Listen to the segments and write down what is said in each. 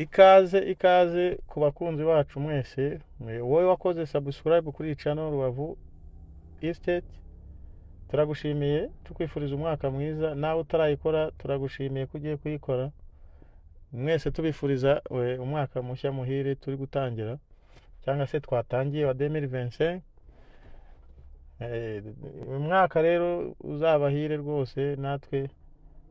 Ikaze, ikaze ku bakunzi bacu mwese. Wowe wakoze subscribe kuri iyi channel Rubavu Estate, turagushimiye, tukwifuriza umwaka mwiza. Nawe utarayikora, turagushimiye ko ugiye kuyikora. Mwese tubifuriza umwaka mushya muhire turi gutangira cyangwa se twatangiye wa 2025. Uyu mwaka rero uzabahire rwose, natwe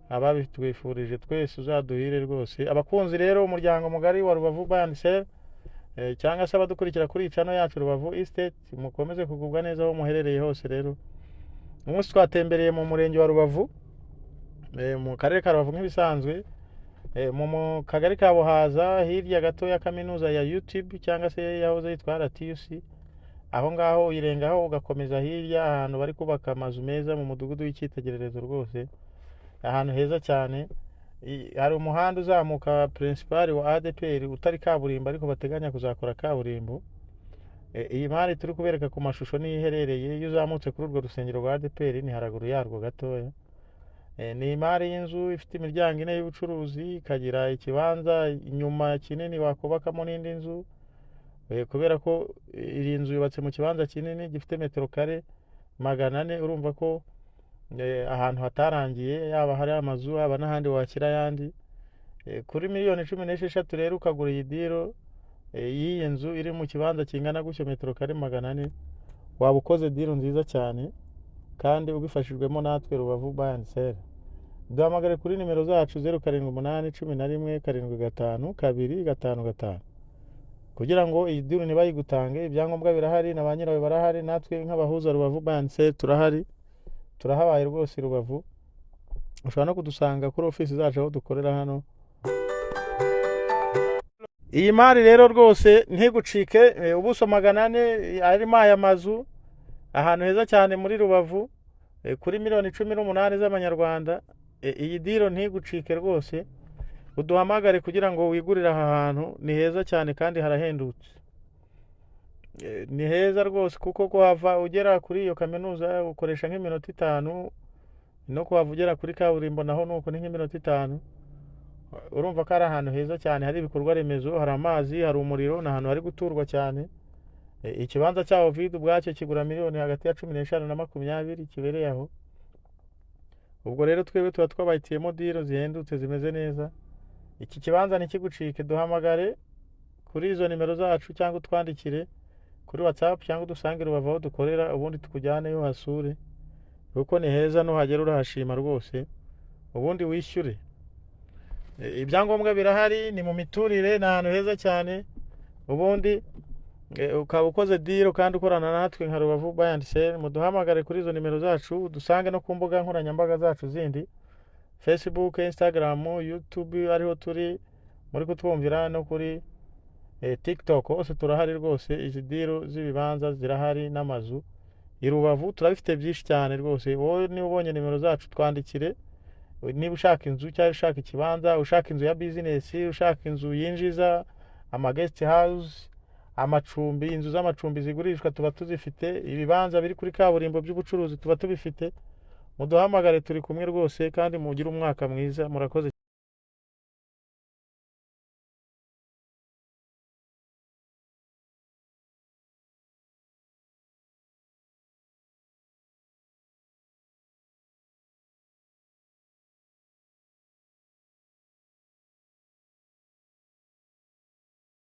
ababitwifurije twese uzaduhire rwose. Abakunzi rero, umuryango mugari wa Rubavu Buy and Sell, cyangwa se abadukurikira kuri iyi channel yacu Rubavu Estate, mukomeze kugubwa neza aho muherereye hose. Rero umunsi twatembereye mu murenge wa Rubavu, mu karere ka Rubavu nk'ibisanzwe, mu kagari ka Buhaza, hirya gato ya kaminuza ya UTB cyangwa se yahoze yitwa RTUC. Aho ngaho uyirengaho ugakomeza hirya, ahantu bari kubaka amazu meza mu mudugudu w'icyitegererezo rwose, ahantu heza cyane. Hari umuhanda uzamuka principal wa ADEPR utari kaburimbo, ariko bateganya kuzakora kaburimbo. Iyi mari turi kubereka ku mashusho niyo iherereye. Iyo uzamutse kuri urwo rusengero rwa ADEPR, ni haraguru yarwo gatoya. Ni imari y'inzu ifite imiryango ine y'ubucuruzi, ikagira ikibanza inyuma kinini wakubakamo n'indi nzu, kubera ko iyi nzu yubatse mu kibanza kinini gifite metero kare 400. Urumva ko ahantu hatarangiye, yaba hari amazu, haba n'ahandi washyira ayandi. Kuri miliyoni 16 rero ukagura iyi deal y'iyi nzu iri mu kibanza kingana gutyo, metero kare 400, waba ukoze deal nziza cyane kandi ubifashijwemo natwe Rubavu Buy and Sell. Duhamagare kuri nimero zacu 0781175255 kugira ngo iyi deal ntibayigutange. Ibyangombwa birahari na ba nyirayo barahari, natwe nk'abahuza Rubavu Buy and Sell turahari, turahabaye rwose i Rubavu. Ushobora no kudusanga kuri ofisi zacu aho dukorera hano. Iyi mari rero rwose ntigucike. Ubuso 400, arimo aya mazu, ahantu heza cyane muri Rubavu, kuri miliyoni 18 z'amanyarwanda. Iyi deal ntigucike rwose, uduhamagare kugira ngo wigurire aha hantu. Ni heza cyane kandi harahendutse. Ni heza rwose kuko kuhava ugera kuri iyo kaminuza ukoresha nk'iminota 5, no kuhava ugera kuri kaburimbo naho nuko ni nk'iminota 5. Urumva ko ari ahantu heza cyane, hari ibikorwa remezo, hari amazi, hari umuriro, ni ahantu hari guturwa cyane. Ikibanza cyaho vide ubwacyo kigura miliyoni hagati ya 15 na 20 kibereye aho. Ubwo rero twebwe tuba twabahitiyemo deal zihendutse zimeze neza. Iki kibanza ntikigucike, duhamagare kuri izo nimero zacu cyangwa utwandikire kuri WhatsApp cyangwa udusange Rubavu aho dukorera, ubundi tukujyaneyo uhasure, kuko ni heza, nuhagera urahashima rwose, ubundi wishyure. Ibyangombwa birahari, ni mu miturire, ni ahantu heza cyane, ubundi ukaba ukoze deal kandi ukorana natwe nka Rubavu Buy and Sell. Muduhamagare kuri izo nimero zacu, dusange no ku mbuga nkoranyambaga zacu zindi, Facebook, Instagram, YouTube ariho turi muri kutwumvira, no kuri TikTok, hose turahari rwose. Izi deal z'ibibanza zirahari n'amazu i Rubavu turabifite byinshi cyane rwose. Wowe niba ubonye nimero zacu, twandikire niba ushaka inzu cyangwa ushaka ikibanza, ushaka inzu ya business, ushaka inzu yinjiza, ama guest house, amacumbi, inzu z'amacumbi zigurishwa tuba tuzifite, ibibanza biri kuri kaburimbo by'ubucuruzi tuba tubifite. Muduhamagare, turi kumwe rwose, kandi mugire umwaka mwiza. Murakoze.